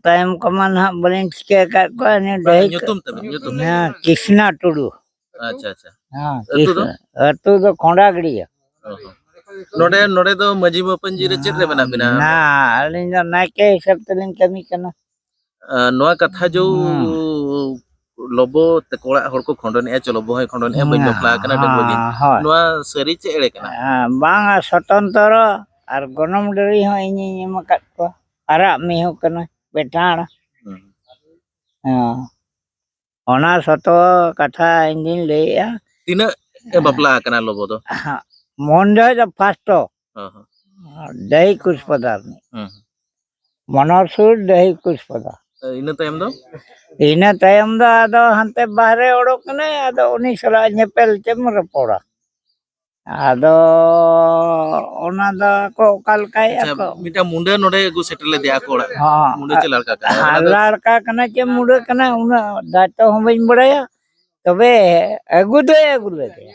ᱛᱟᱭᱚᱢ ᱠᱚᱢᱟ ᱱᱟᱦᱟᱜ ᱵᱟᱹᱞᱤᱧ ᱴᱷᱤᱠᱟᱹ ᱟᱠᱟᱫ ᱠᱚᱣᱟ᱾ ᱤᱱᱟᱹ ᱵᱟᱝ, ᱰᱟᱹᱦᱤ ᱠᱚ-, ᱧᱩᱛᱩᱢ ᱛᱟᱵᱤᱱ, ᱧᱩᱛᱩᱢ᱾ ᱦᱮᱸ, ᱠᱨᱤᱥᱱᱟ ᱴᱩᱰᱩ᱾ ᱟᱪᱪᱷᱟ, ᱟᱪᱪᱷᱟ᱾ ᱦᱮᱸ, ᱟᱹᱛᱩ ᱫᱚ? ᱠᱨᱤᱥᱱᱟ, ᱟᱹᱛᱩ ᱫᱚ ᱠᱷᱚᱸᱰᱟᱜᱟᱹᱲᱭᱟᱹ᱾ ᱚ ᱦᱚᱸ᱾ ᱱᱚᱰᱮ, ᱱᱚᱰᱮ ᱫᱚ ᱢᱟᱹᱡᱷᱤ ᱢᱟᱹᱯᱟᱹᱧᱡᱤ ᱨᱮ ᱪᱮᱫ ᱨᱮ ᱢᱮᱱᱟᱜ ᱵᱤᱱᱟ? ᱱᱟ, ᱟᱹᱞᱤᱧ ᱫᱚ ᱱᱟᱭᱠᱮ ᱦᱤᱥᱟᱹᱵ ᱛᱮᱞᱤᱧ ᱠᱟᱹᱢᱤ ᱠᱟᱱᱟ᱾ ᱟ, ᱱᱚᱣᱟ ᱠᱟᱛᱷᱟ ᱡᱚ ᱦᱩᱸ᱾ ᱞᱚᱵᱚ ᱛᱟᱠᱚ ᱚᱲᱟᱜ ᱦᱚᱲ ᱠᱚ ᱠᱷᱚᱸᱰᱚᱱᱮᱜᱼᱟ, ᱪᱚ ᱞᱚᱵᱚ ᱦᱚᱸᱭ ᱠᱷᱚᱸᱰᱚᱱᱮᱜᱼᱟ, ᱵᱟᱹᱧ ᱦᱮᱸ, ᱵᱟᱯᱞᱟ ᱟᱠᱟᱱᱟ, ᱰᱟᱺᱜᱩᱣᱟᱹ ᱜᱮ᱾ ᱦᱮᱸ, ᱦᱳᱭ᱾ ᱱᱚᱣᱟ ᱥᱟᱹᱨᱤ ᱪᱮ ᱮᱲᱮ ᱠᱟᱱᱟ? ᱦᱮᱸ, ᱵᱟᱝᱟ, ᱥᱚᱛᱚᱱᱛᱚᱨᱚ ᱟᱨ ᱜᱚᱱᱚᱝ ᱰᱟᱹᱨᱤ ᱦᱚᱸ ᱤᱧᱤᱧ ᱮᱢ ᱟᱠᱟᱫ ᱠᱚᱣᱟ᱾ ᱟᱨᱟᱜ ᱢᱤᱦᱩ ᱠᱟᱱᱟ, ᱵᱮᱴᱟᱬ᱾ ᱦᱩᱸ᱾ ᱦᱮᱸ᱾ ᱚᱱᱟ ᱥᱚᱛᱚ ᱠᱟᱛᱷᱟ ᱤᱧ ᱫᱩᱧ ᱞᱟᱹᱭᱮᱜᱼᱟ᱾ ᱛᱤᱱᱟᱹᱜ ᱮ ᱵᱟᱯᱞᱟ ᱟᱠᱟᱱᱟ ᱞᱚᱵᱚ ᱫᱚ? ᱢᱚᱱ ᱡᱚᱦᱚᱜ ᱫᱚ ᱯᱷᱟᱥᱴᱚ᱾ ᱦᱚᱸ, ᱦᱚᱸ᱾ ᱰᱟᱹᱦᱤ ᱠᱩᱥᱯᱟᱫᱟ ᱨᱤᱱᱤᱡ᱾ ᱦᱩᱸ, ᱦᱩᱸ᱾ ᱢᱚᱱᱚᱨ ᱥᱩᱨ ᱰᱟᱹᱦᱤ ᱠᱩᱥᱯᱟᱫᱟ᱾ ᱤᱱᱟᱹ ᱛᱟᱭᱚᱢ ᱫᱚ? ᱤᱱᱟᱹ ᱛᱟᱭᱚᱢ ᱫᱚ ᱟᱫᱚ ᱦᱟᱱᱛᱮ ᱵᱟᱦᱨᱮ ᱚᱰᱚᱠ ᱮᱱᱟᱭ, ᱟᱫᱚ ᱩᱱᱤ ᱥᱟᱞᱟᱜ ᱧᱮᱯᱮᱞ ᱪᱮᱫ ᱮᱢ ᱨᱚᱯᱚᱲᱟ? ᱟᱫᱚ ᱚᱱᱟ ᱫᱚ ᱟᱠᱚ ᱚᱠᱟ ᱞᱮᱠᱟᱭᱮᱫᱼᱟ ᱟᱪᱪᱷᱟ, ᱠᱚ᱾ ᱢᱤᱫᱴᱟᱝ ᱢᱩᱸᱰᱟᱹ ᱱᱚᱰᱮ ᱟᱹᱜᱩ ᱥᱮᱴᱮᱨ ᱞᱮᱫᱮᱭᱟ ᱟᱠᱚ ᱚᱲᱟᱜ᱾ ᱦᱚᱸ᱾ ᱢᱩᱸᱰᱟᱹ ᱪᱮ ᱞᱟᱲᱠᱟ ᱠᱟᱱᱟᱭ? ᱚᱱᱟ ᱫᱚ ᱞᱟᱲᱠᱟ ᱠᱟᱱᱟᱭ ᱪᱮ ᱢᱩᱸᱰᱟᱹ ᱠᱟᱱᱟᱭ, ᱩᱱᱟᱹᱜ ᱫᱟᱭᱤᱛᱛᱚ ᱦᱚᱸ ᱵᱟᱹᱧ ᱵᱟᱲᱟᱭᱟ᱾ ᱛᱚᱵᱮ ᱟᱹᱜᱩ ᱫᱚᱭ ᱟᱹᱜᱩ ᱞᱮᱫᱮᱭᱟ᱾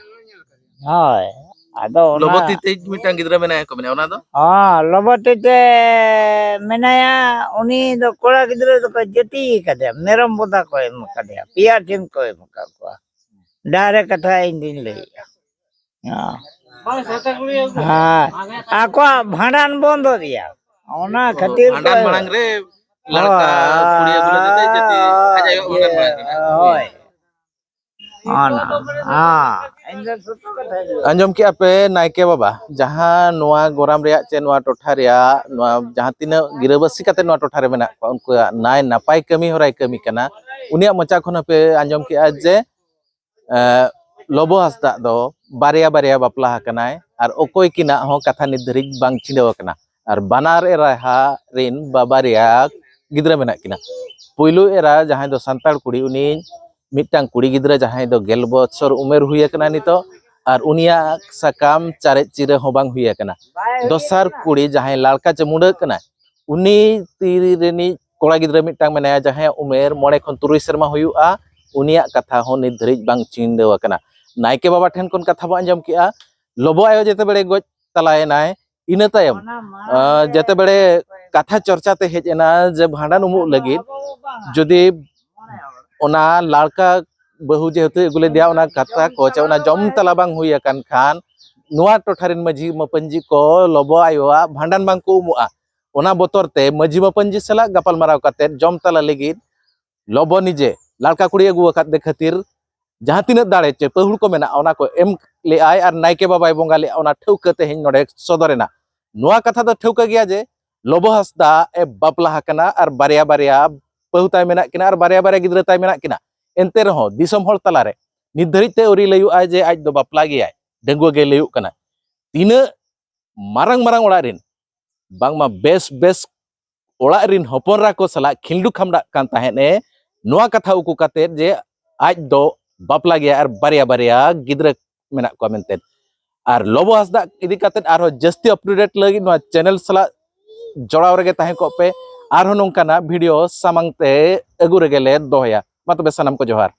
ᱦᱳᱭ᱾ ᱟᱫᱚ ᱚᱱᱟ ᱞᱚᱵᱚ ᱛᱤᱛᱤᱡ ᱢᱤᱫᱴᱟᱝ ᱜᱤᱫᱽᱨᱟᱹ ᱢᱮᱱᱟᱭᱟ ᱠᱚ ᱢᱮᱱᱟ, ᱚᱱᱟ ᱫᱚ? ᱦᱚᱸ, ᱞᱚᱵᱚ ᱛᱤᱛᱮ ᱢᱮᱱᱟᱭᱟ, ᱩᱱᱤ ᱫᱚ ᱠᱚᱲᱟ ᱜᱤᱫᱽᱨᱟᱹ ᱫᱚᱠᱚ ᱡᱟᱹᱛᱤ ᱠᱟᱫᱮᱭᱟ, ᱢᱮᱨᱚᱢ ᱵᱚᱫᱟ ᱠᱚ ᱮᱢ ᱠᱟᱫᱮᱭᱟ, ᱯᱮᱭᱟ ᱴᱷᱮᱱ ᱠᱚ ᱮᱢ ᱠᱟᱫ ᱠᱚᱣᱟ᱾ ᱰᱟᱦᱟᱨᱮ ᱠᱟᱛᱷᱟ ᱤᱧ ᱫᱩᱧ ᱞᱟᱹᱭᱮᱜᱼᱟ᱾ ᱦᱮᱸ᱾ ᱦᱮᱸ, ᱟᱠᱚᱣᱟᱜ ᱵᱷᱟᱸᱰᱟᱱ ᱵᱚᱱᱫᱚ ᱨᱮᱭᱟᱜ, ᱚᱱᱟ ᱠᱷᱟᱹᱛᱤᱨ ᱵᱷᱟᱸᱰᱟᱱ ᱠᱚ ᱢᱟᱲᱟᱝ ᱨᱮ ᱞᱟᱲᱠᱟ ᱦᱳᱭ, ᱠᱩᱲᱤ ᱟᱹᱜᱩ ᱞᱮᱫᱮ ᱛᱮ ᱡᱟᱹᱛᱤ ᱟᱡ ᱟᱭᱳ ᱵᱷᱟᱸᱰᱟᱱ ᱢᱟᱲᱟᱝ ᱨᱮ᱾ ᱦᱳᱭ᱾ ᱚᱱᱟ, ᱦᱮᱸ᱾ ᱤᱧ ᱫᱚ ᱥᱚᱛᱚ ᱠᱟᱛᱷᱟᱧ ᱞᱟᱹᱭ᱾ ᱟᱸᱡᱚᱢ ᱠᱮᱜᱼᱟ ᱯᱮ ᱱᱟᱭᱠᱮ ᱵᱟᱵᱟ, ᱡᱟᱦᱟᱸ ᱱᱚᱣᱟ ᱜᱚᱨᱟᱢ ᱨᱮᱭᱟᱜ ᱪᱮ ᱱᱚᱣᱟ ᱴᱚᱴᱷᱟ ᱨᱮᱭᱟᱜ ᱱᱚᱣᱟ ᱡᱟᱦᱟᱸ ᱛᱤᱱᱟᱹᱜ ᱜᱤᱨᱟᱹᱵᱟᱹᱥᱤ ᱠᱟᱛᱮ ᱱᱚᱣᱟ ᱴᱚᱴᱷᱟ ᱨᱮ ᱢᱮᱱᱟᱜ ᱠᱚᱣᱟ, ᱩᱱᱠᱩᱣᱟᱜ ᱱᱟᱭ ᱱᱟᱯᱟᱭ ᱠᱟᱹᱢᱤ ᱦᱚᱨᱟᱭ ᱠᱟᱹᱢᱤ ᱠᱟᱱᱟ᱾ ᱩᱱᱤᱭᱟᱜ ᱢᱚᱪᱟ ᱠᱷᱚᱱ ᱦᱚᱸᱯᱮ ᱟᱸᱡᱚᱢ ᱠᱮᱜᱼᱟ ᱡᱮ, ᱮ, ᱞᱚᱵᱚ ᱦᱟᱸᱥᱫᱟᱜ ᱫᱚ ᱵᱟᱨᱭᱟ ᱵᱟᱨᱭᱟ ᱵᱟᱯᱞᱟ ᱟᱠᱟᱱᱟᱭ ᱟᱨ ᱚᱠᱚᱭ ᱠᱤᱱᱟᱜ ᱦᱚᱸ ᱠᱟᱛᱷᱟ ᱱᱤᱛ ᱫᱷᱟᱹᱨᱤᱡ ᱵᱟᱝ ᱪᱷᱤᱰᱟᱹᱣ ᱟᱠᱟᱱᱟ᱾ ᱟᱨ ᱵᱟᱱᱟᱨ ᱮᱨᱟᱦᱟ ᱨᱤᱱ ᱵᱟᱵᱟᱨᱭᱟ ᱜᱤᱫᱽᱨᱟᱹ ᱢᱮᱱᱟᱜ ᱠᱤᱱᱟ᱾ ᱯᱩᱭᱞᱩ ᱮᱨᱟ ᱡᱟᱦᱟᱸᱭ ᱫᱚ ᱥᱟᱱᱛᱟᱲ ᱠᱩᱲᱤ, ᱩᱱᱤ ᱢᱤᱫᱴᱟᱝ ᱠᱩᱲᱤ ᱜᱤᱫᱽᱨᱟᱹ ᱡᱟᱦᱟᱸᱭ ᱫᱚ ᱜᱮᱞ ᱵᱚᱪᱷᱚᱨ ᱩᱢᱮᱨ ᱦᱩᱭ ᱟᱠᱟᱱᱟ ᱱᱤᱛᱚᱜ, ᱟᱨ ᱩᱱᱤᱭᱟᱜ ᱥᱟᱠᱟᱢ ᱪᱟᱨᱮᱡ ᱪᱤᱨᱟᱹ ᱦᱚᱸ ᱵᱟᱝ ᱦᱩᱭ ᱟᱠᱟᱱᱟ᱾ ᱫᱚᱥᱟᱨ ᱠᱩᱲᱤ ᱡᱟᱦᱟᱸᱭ ᱞᱟᱲᱠᱟ ᱪᱮ ᱢᱩᱸᱰᱟᱹ ᱠᱟᱱᱟᱭ, ᱩᱱᱤ ᱛᱤ ᱨᱤᱱᱤᱡ ᱠᱚᱲᱟ ᱜᱤᱫᱽᱨᱟᱹ ᱢᱤᱫᱴᱟᱝ ᱢᱮᱱᱟᱭᱟ, ᱡᱟᱦᱟᱸᱭᱟᱜ ᱩᱢᱮᱨ ᱢᱚᱬᱮ ᱠᱷᱚᱱ ᱛᱩᱨᱩᱭ ᱥᱮᱨᱢᱟ ᱦᱩᱭᱩᱜᱼᱟ, ᱩᱱᱤᱭᱟᱜ ᱠᱟᱛᱷᱟ ᱦᱚᱸ ᱱᱤᱛ ᱫᱷᱟᱹᱨᱤᱡ ᱵᱟᱝ ᱪᱤᱱᱰᱟᱹᱣ ᱟᱠᱟᱱᱟ᱾ ᱱᱟᱭᱠᱮ ᱵᱟᱵᱟ ᱴᱷᱮᱱ ᱠᱷᱚᱱ ᱠᱟᱛᱷᱟ ᱵᱚ ᱟᱸᱡᱚᱢ ᱠᱮᱜᱼᱟ, ᱞᱚᱵᱚ ᱟᱭᱳ ᱡᱮᱛᱮ ᱵᱮᱲᱮ ᱜᱚᱡ ᱛᱟᱞᱟᱭᱮᱱᱟᱭ, ᱤᱱᱟᱹ ᱛᱟᱭᱚᱢ, ᱟᱸ, ᱡᱮᱛᱮ ᱵᱮᱲᱮ ᱠᱟᱛᱷᱟ ᱪᱚᱨᱪᱟ ᱛᱮ ᱦᱮᱡ ᱮᱱᱟ ᱡᱮ ᱵᱷᱟᱸᱰᱟᱱ ᱩᱢᱩᱜ ᱞᱟᱹᱜᱤᱫ ᱡᱩᱫᱤ ᱚᱱᱟ ᱞᱟᱲᱠᱟ ᱵᱟᱹᱦᱩ ᱡᱮᱦᱮᱛᱩ ᱟᱹᱜᱩ ᱞᱮᱫᱮᱭᱟ, ᱚᱱᱟ ᱠᱟᱛᱷᱟ ᱠᱚ ᱪᱮ ᱚᱱᱟ ᱡᱚᱢ ᱛᱟᱞᱟ ᱵᱟᱝ ᱦᱩᱭ ᱟᱠᱟᱱ ᱠᱷᱟᱱ, ᱱᱚᱣᱟ ᱴᱚᱴᱷᱟ ᱨᱮᱱ ᱢᱟᱹᱡᱷᱤ ᱢᱟᱹᱯᱟᱹᱧᱡᱤ ᱠᱚ ᱞᱚᱵᱚ ᱟᱭᱳᱣᱟᱜ ᱵᱷᱟᱸᱰᱟᱱ ᱵᱟᱝ ᱠᱚ ᱩᱢᱩᱜᱼᱟ᱾ ᱚᱱᱟ ᱵᱚᱛᱚᱨ ᱛᱮ ᱢᱟᱹᱡᱷᱤ ᱢᱟᱹᱯᱟᱹᱧᱡᱤ ᱥᱟᱞᱟᱜ ᱜᱟᱯᱟᱞᱢᱟᱨᱟᱣ ᱠᱟᱛᱮ ᱡᱚᱢ ᱛᱟᱞᱟ ᱞᱟᱹᱜᱤᱫ ᱞᱚᱵᱚ ᱱᱤᱡᱮ ᱞᱟᱲᱠᱟ ᱠᱩᱲᱤ ᱟᱹᱜᱩ ᱟᱠᱟᱫ ᱫᱮ ᱠᱷᱟᱹᱛᱤᱨ ᱡᱟᱦᱟᱸ ᱛᱤᱱᱟᱹᱜ ᱫᱟᱲᱮ ᱪᱮ ᱯᱟᱹᱦᱩᱲ ᱠᱚ ᱢᱮᱱᱟᱜᱼᱟ, ᱚᱱᱟ ᱠᱚ ᱮᱢ ᱞᱮᱜᱼᱟᱭ ᱟᱨ ᱱᱟᱭᱠᱮ ᱵᱟᱵᱟᱭ ᱵᱚᱸᱜᱟ ᱞᱮᱜᱼᱟ, ᱚᱱᱟ ᱴᱷᱟᱹᱣᱠᱟᱹ ᱛᱮᱦᱮᱧ ᱱᱚᱰᱮ ᱥᱚᱫᱚᱨ ᱮᱱᱟ᱾ ᱱᱚᱣᱟ ᱠᱟᱛᱷᱟ ᱫᱚ ᱴᱷᱟᱹᱣᱠᱟᱹ ᱜᱮᱭᱟ ᱡᱮ ᱞᱚᱵᱚ ᱦᱟᱸᱥᱫᱟ ᱮ ᱵᱟᱯᱞᱟ ᱟᱠᱟᱱᱟ ᱟᱨ ᱵᱟᱨᱭᱟ ᱵᱟᱨᱭᱟ ᱵᱟᱹᱦᱩ ᱛᱟᱭ ᱢᱮᱱᱟᱜ ᱠᱤᱱᱟ ᱟᱨ ᱵᱟᱨᱭᱟ ᱵᱟᱨᱭᱟ ᱜᱤᱫᱽᱨᱟᱹ ᱛᱟᱭ ᱢᱮᱱᱟᱜ ᱠᱤᱱᱟ᱾ ᱮᱱᱛᱮ ᱨᱮᱦᱚᱸ ᱫᱤᱥᱚᱢ ᱦᱚᱲ ᱛᱟᱞᱟᱨᱮ ᱱᱤᱛ ᱫᱷᱟᱹᱨᱤᱡ ᱛᱮ ᱟᱹᱣᱨᱤ ᱞᱟᱹᱭᱚᱜᱼᱟᱭ ᱡᱮ ᱟᱡ ᱫᱚ ᱵᱟᱯᱞᱟ ᱜᱮᱭᱟᱭ, ᱰᱟᱺᱜᱩᱣᱟᱹ ᱜᱮ ᱞᱟᱹᱭᱚᱜ ᱠᱟᱱᱟ᱾ ᱛᱤᱱᱟᱹᱜ ᱢᱟᱨᱟᱝ ᱢᱟᱨᱟᱝ ᱚᱲᱟᱜ ᱨᱮᱱ, ᱵᱟᱝᱢᱟ ᱵᱮᱥ ᱵᱮᱥ ᱚᱲᱟᱜ ᱨᱮᱱ ᱦᱚᱯᱚᱱ ᱮᱨᱟ ᱠᱚ ᱥᱟᱞᱟᱜ ᱠᱷᱤᱞᱰᱩ ᱠᱷᱟᱢᱰᱟᱜ ᱠᱟᱱ ᱛᱟᱦᱮᱸᱫ ᱮ, ᱱᱚᱣᱟ ᱠᱟᱛᱷᱟ ᱩᱠᱩ ᱠᱟᱛᱮᱫ ᱡᱮ ᱟᱡ ᱫᱚ ᱵᱟᱯᱞᱟ ᱜᱮᱭᱟ ᱟᱨ ᱵᱟᱨᱭᱟ ᱵᱟᱨᱭᱟ ᱜᱤᱫᱽᱨᱟᱹ ᱢᱮᱱᱟᱜ ᱠᱚᱣᱟ ᱢᱮᱱᱛᱮ᱾ ᱟᱨ ᱞᱚᱵᱚ ᱦᱟᱸᱥᱫᱟ ᱤᱫᱤ ᱠᱟᱛᱮᱫ ᱟᱨᱦᱚᱸ ᱡᱟᱹᱥᱛᱤ up to date ᱞᱟᱹᱜᱤᱫ ᱱᱚᱣᱟ channel ᱥᱟᱞᱟᱜ ᱡᱚᱲᱟᱣ ᱨᱮᱜᱮ ᱛᱟᱦᱮᱸ ᱠᱚᱜ ᱯᱮ᱾ ᱟᱨᱦᱚᱸ ᱱᱚᱝᱠᱟᱱᱟᱜ video ᱥᱟᱢᱟᱝ ᱛᱮ ᱟᱹᱜᱩ ᱨᱮᱜᱮ ᱞᱮ ᱫᱚᱦᱚᱭᱟ᱾ ᱢᱟ ᱛᱚᱵᱮ ᱥᱟᱱᱟᱢ ᱠᱚ ᱡᱚᱦᱟᱨ᱾